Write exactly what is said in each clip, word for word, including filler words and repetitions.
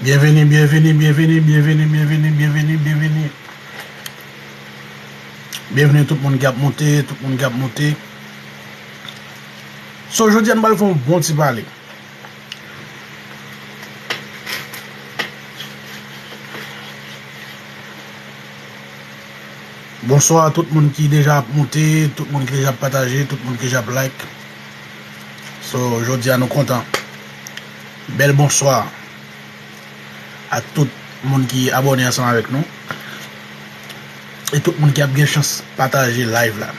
Byenveni, byenveni, byenveni, byenveni, byenveni, byenveni, byenveni. Byenveni tout moun ki ap moute, tout moun ki ap moute. So, jodi a, nou pral fè yon bon ti pale. Bonswa tout moun ki deja ap moute, tout moun ki deja ap pataje, tout moun ki deja ap like. So, jodi a nou kontan. Bèl bonswa ak tout moun ki abòne ansanm avèk nou. E tout moun ki ap gen chans pataje live la.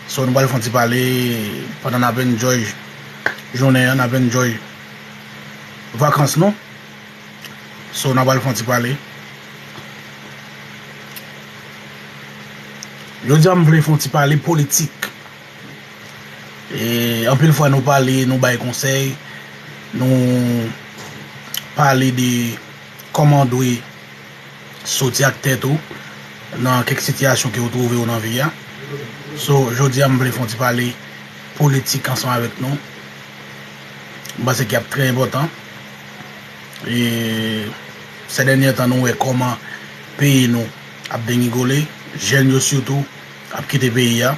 So, nou pral fè yon ti pale pandan n ap enjoy jounen an, n ap enjoy vakans nou. So, n ap pral fè yon ti pale. Jodi a, m vle fè yon ti pale politik. E, anpil fwa, nou pale, nou bay konsèy, nou pale de kòman w dwe soti ak tèt ou nan kèk sitiyasyon ke w twouve w nan vi a. So, jodi a, m vle fè yon ti pale politik ansanm avèk nou. M panse ki ap trè enpòtan. E, sè dènye tan, nou wè kòman peyi nou ap degringole, jèn yo sitou ap kite peyi a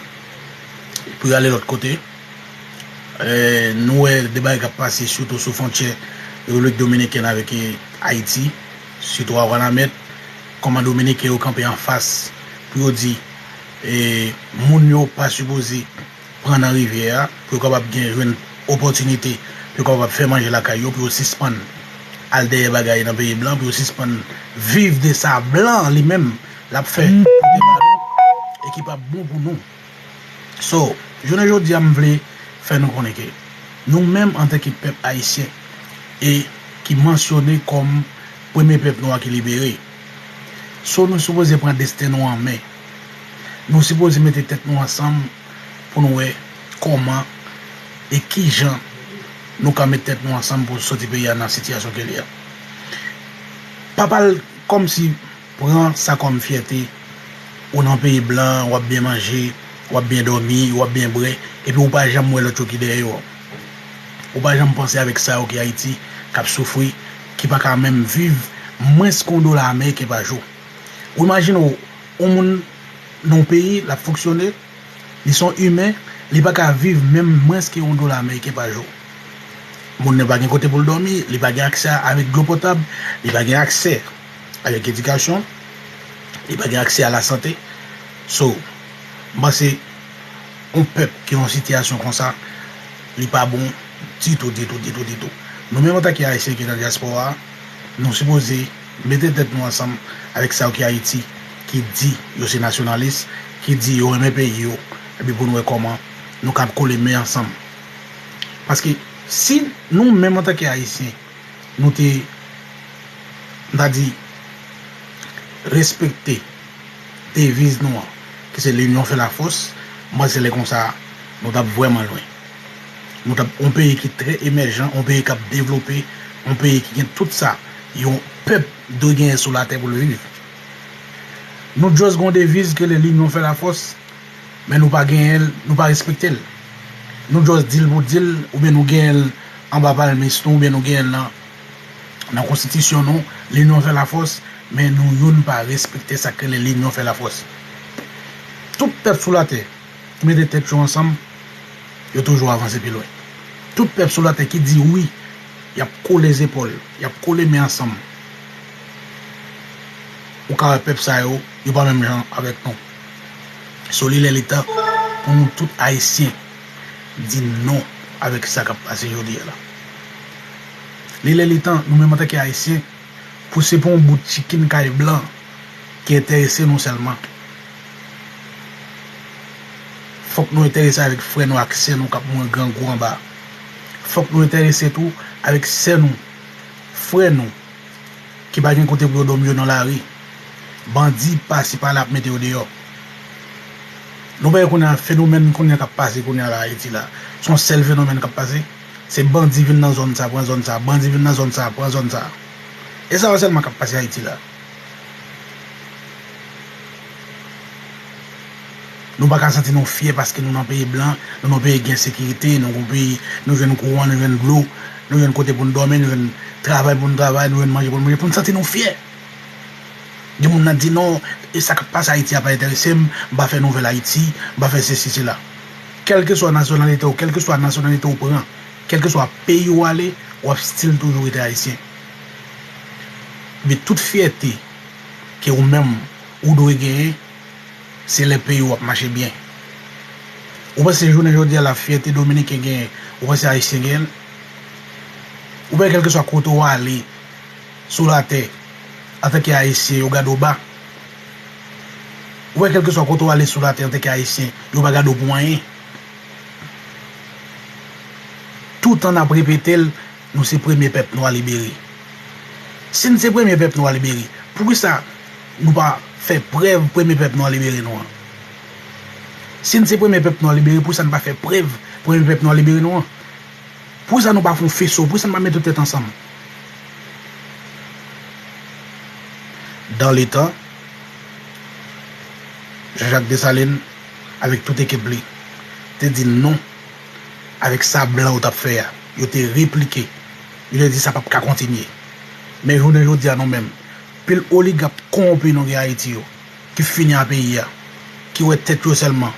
pou y ale lòt kote. E, nou wè de bagay k ap pase sitou sou fwontyè Repiblik Dominikèn avèk, e, Ayiti, sitou a Wanament, kòman Dominiken yo kanpe anfas pou yo di, e, moun yo pa sipoze pran nan rivyè a, pou yo kapab gen, jwenn opòtinite, pou yo kapab fè manje lakay yo, pou yo sispann al dèyè bagay nan peyi blan, pou yo sispann viv de sa blan li menm l ap fè pote ba nou, e ki p ap bon pou nou. So, jounen jodi a, m vle fè nou konnen ke nou menm antanke pèp ayisyen, e ki mansyone kòm premye pèp nwa ki libere, so, nou sipoze pran desten nou an men. Nou sipoze mete tèt nou ansanm pou nou wè kòman e kijan nou ka met tèt nou ansanm pou soti peyi a nan sitiyasyon ke li a. Pa pral kòmsi pran sa kòm fyète, ou nan peyi blan, w ap byen manje, w ap byen dòmi, w ap byen bwè, epi ou pa janm wè lòt yo ki dèyè w. Ou pa janm panse avèk sa yo ki Ayiti, k ap soufri, ki pa ka menm viv mwens ke yon dola ameriken pa jou. Ou imajine w, yon moun nan yon peyi, l ap fonksyone, li se yon imen, li pa ka viv menm mwens ke yon dola ameriken pa jou. Moun nan pa gen kote pou l dòmi, li pa gen aksè avèk dlo potab, li pa gen aksè avèk edikasyon, li pa gen aksè a lasante. So, m panse yon pèp ki nan yon sitiyasyon konsa, li pa bon ditou, ditou, ditou, ditou. Nou menm antanke Ayisyen ki nan dyaspora a, nou sipoze mete tèt nou ansanm avèk sa yo ki Ayiti, ki di yo se nasyonalis, ki di yo renmen peyi yo, epi pou nou wè kòman nou kab kole men ansanm. Paske si nou menm antanke Ayisyen, nou te, m ta di, respekte deviz nou an, ki se L'union fait la force, m panse lè konsa, nou t ap vrèman lwen. Nou t ap yon peyi ki trè emèjan, yon peyi k ap devlope, yon peyi ki gen tout sa yon pèp dwe genyen sou latè pou l viv. Nou just gen yon deviz ke le L'union fait la force, men nou pa genyen l, nou pa respekte l. Nou just di l pou di l, oubyen nou genyen l anba palmis nou, oubyen nou genyen l nan, nan konstitisyon nou, L'union fait la force, men nou youn pa respekte sa k rele L'union fait la force. Tout pèp sou latè ki mete tèt yo ansanm, yo toujou avanse pi lwen. Tout pèp sou latè ki di wi, y ap kole zepòl, y ap kole men ansanm. Ou ka wè pèp sa yo, yo pa menm jan avèk nou. So, li lè li tan pou nou tout Ayisyen di non avèk sa k ap pase jodi a la. Li lè li tan, nou menm antanke Ayisyen, pou se pa yon bout chicken kay blan ki enterese nou sèlman. Fòk nou enterese avèk frè nou ak sè nou k ap mouri grangou anba. Fòk nou enterese tou avèk sè nou, frè nou, ki pa gen kote pou yo dòmi, yo nan lari. Bandi pase pa la ap mete yo deyò. Nou pa wè kounye a fenomèn kounye a k ap pase kounye a la Ayiti la. Se yon sèl fenomèn k ap pase. Se bandi vin nan zòn sa, pran zòn sa, bandi vin nan zòn sa, pran zòn sa. E sa yo sèlman k ap pase Ayiti la. Nou pa ka santi nou fyè paske nou nan peyi blan, nou nan peyi gen sekirite, nou gon peyi, nou jwenn kouran, nou jwenn dlo, nou jwenn kote pou n dòmi, nou jwenn travay pou n travay, nou jwenn manje pou n manje, pou n santi nou fyè. Gen moun nan di, "Non, e sa k ap pase Ayiti a pa enterese m, m pa fè nouvèl Ayiti, m pa fè sesi, sela." Kèlkeswa nasyonalite w, kèlkeswa nasyonalite w pran, kèlkeswa peyi w ale, w ap still toujou rete ayisyen. Men tout fyète ke ou menm, ou dwe genyen, se lè peyi w ap mache byen. Ou panse jounen jodi a la, fyète dominiken genyen, ou panse ayisyen genyen l? Ou panse kèlkeswa kote w ale sou latè, antanke ayisyen, yo gade w ba? Ou panse kèlkeswa kote w ale sou latè antanke ayisyen, yo pa gade w pou anyen? Toutan n ap repete l, nou se premye pèp nwa libere. Si n se premye pèp nwa libere, poukisa nou pa fè prèv premye pèp nwa libere nou an? Si n se premye pèp nwa libere, poukisa n pa fè prèv premye pèp nwa libere nou an? Poukisa nou pa fè yon feso? Poukisa n pa mete tèt ansanm? Dan le tan, Jean-Jacques Dessalines, avèk tout ekip li, te di non avèk sa blan yo t ap fè a. Yo te replike. Yo te di sa p ap ka kontinye. Men jounen jodi a, nou menm, pil oligak kowonpi nou gen Ayiti yo, ki fini a peyi a, ki wè tèt yo sèlman,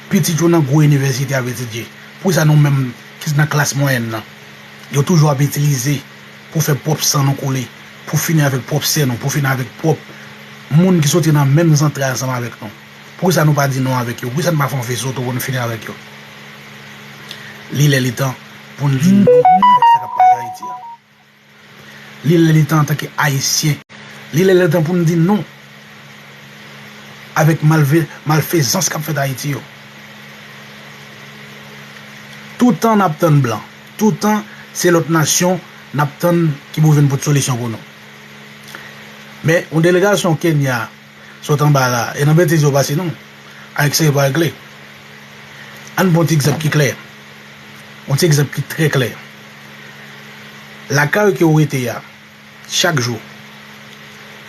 pitit yo nan gwo inivèsite ap etidye. Poukisa nou menm ki nan klas mwayèn nan, yo toujou ap itilize pou fè pwòp san nou koule, pou fini avèk pwòp sè nou, pou fini avèk pwòp moun ki soti nan menm zantray ansanm avèk nou? Poukisa nou pa di non avèk yo? Poukisa nou pa fè yon feso tou pou nou fini avèk yo? Li lè li tan pou n di non avèk sa k ap pase Ayiti a. Li lè li tan antanke Ayisyen. Li lè li tan pou n di non avèk malve-, malfezans k ap fèt Ayiti yo. Toutan n ap tann blan, toutan se lòt nasyon n ap tann ki pou vin pote solisyon pou nou. Men, yon delegasyon Kenya sot anba la, e nan betiz yo pase nou, avèk serye pa regle. Ann pran yon ti egzanp ki klè. Yon ti egzanp ki trè klè. Lakay ou ke w rete a, chak jou,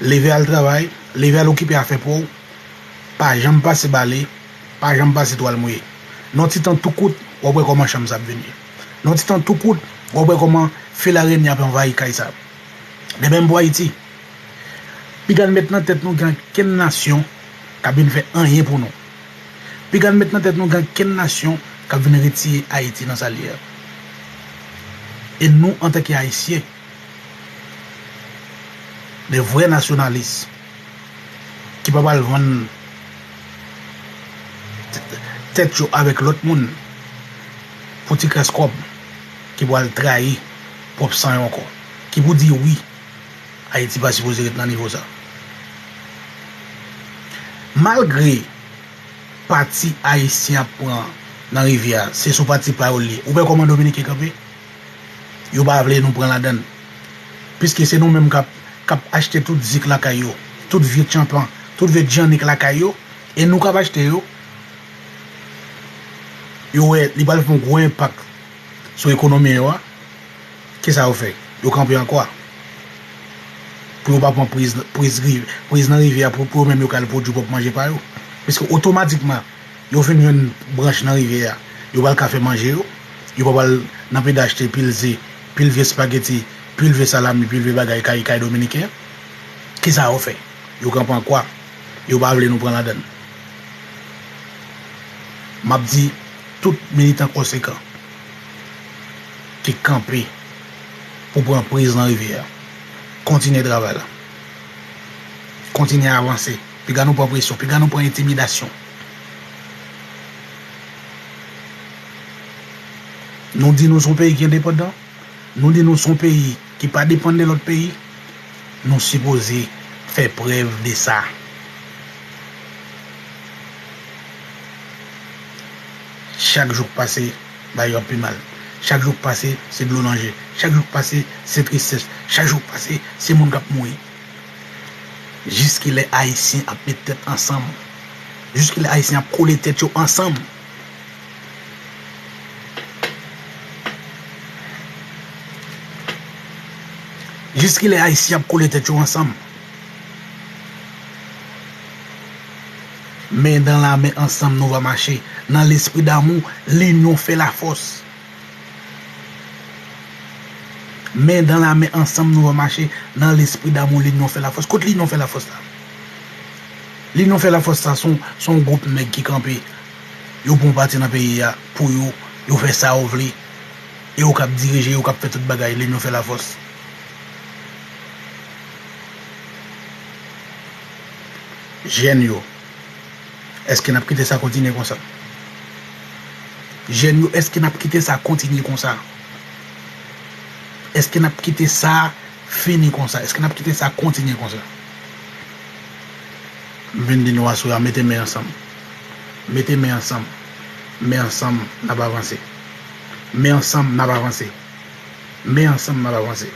leve al travay, leve al okipe afè pa w, pa janm pase bale, pa janm pase twal mouye. Nan yon ti tan tou kout, w ap wè kòman chanm sa ap vini. Nan yon ti tan tou kout, w ap wè kòman fil arenye ap anvayi kay sa. De menm pou Ayiti. Piga n met nan tèt nou gen ankenn nasyon k ap vin fè anyen pou nou. Piga n met nan tèt nou gen ankenn nasyon k ap vin retire Ayiti nan sa l ye a. E nou, antanke Ayisyen, de vrè nasyonalis, ki pa pral vann tèt yo avèk lòt moun pou ti kras kòb, ki pral trayi pwòp san yo ankò, ki pou di wi, Ayiti pa sipoze ret nan nivo sa. Malgre pati Ayisyen ap pran nan rivyè a, se sou pati pa yo l ye. Ou wè kòman Dominiken kanpe? Yo pa vle nou pran ladann. Piske se nou menm k ap, k ap achte tout zik lakay yo, tout vye tyanpan, tout vye djannik lakay yo, e nou k ap achte yo. Yo wè li pral fè yon gwo enpak sou ekonomi yo a. Kisa yo fè? Yo kanpe an kwa? Pou yo pa pran priz, priz ri-, priz nan rivyè a, pou, pou yo menm yo ka al pwodui pwòp manje pa yo. Piske otomatikman, yo fin jwenn branch nan rivyè a, yo pral ka fè manje yo, yo pa pral nan pede achte pil ze, pil vye spageti, pil vye salami, pil vye bagay kay, kay dominiken an. Kisa yo fè? Yo kanpe an kwa? Yo pa vle nou pran ladann. M ap di tout militan konsekan ki kanpe pou pran priz nan rivyè a, kontinye travay la. Kontinye avanse. Piga nou pran presyon, piga nou pran entimidasyon. Nou di nou se yon peyi ki endepandan, nou di nou se yon peyi ki pa depann de lòt peyi, nou sipoze fè prèv de sa. Chak jou k pase, bagay yo ap pi mal. Chak jou k pase, se dlo nan je. Chak jou k pase, se tristès. Chak jou k pase, se moun k ap mouri. Jiskilè Ayisyen ap met tèt ansanm? Jiskilè Ayisyen ap kole tèt yo ansanm? Jiskilè Ayisyen ap kole tèt yo ansanm? Men dan la men ansanm nou va mache. Nan lespri damou, linyon fè lafòs. Men dan la men ansanm nou va mache nan lespri damou linyon fè lafòs. Kot linyon fè lafòs la? Linyon fè lafòs sa se yon gwoup nèg ki kanpe. Yo pran pati nan peyi a pou yo, yo fè sa yo vle. E yo k ap dirije, yo k ap fè tout bagay, linyon fè lafòs. Jèn yo, èske n ap kite sa kontinye konsa? Jèn yo, èske n ap kite sa kontinye konsa? Èske n ap kite sa fini konsa? Èske n ap kite sa kontinye konsa? M vin di nou aswè a, mete men ansanm. Mete men ansanm. Men ansanm, n ap avanse. Men ansanm, n ap avanse. Men ansanm, n ap avanse.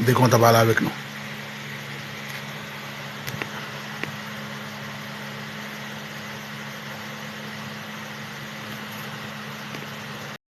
M te kontan pale avèk nou.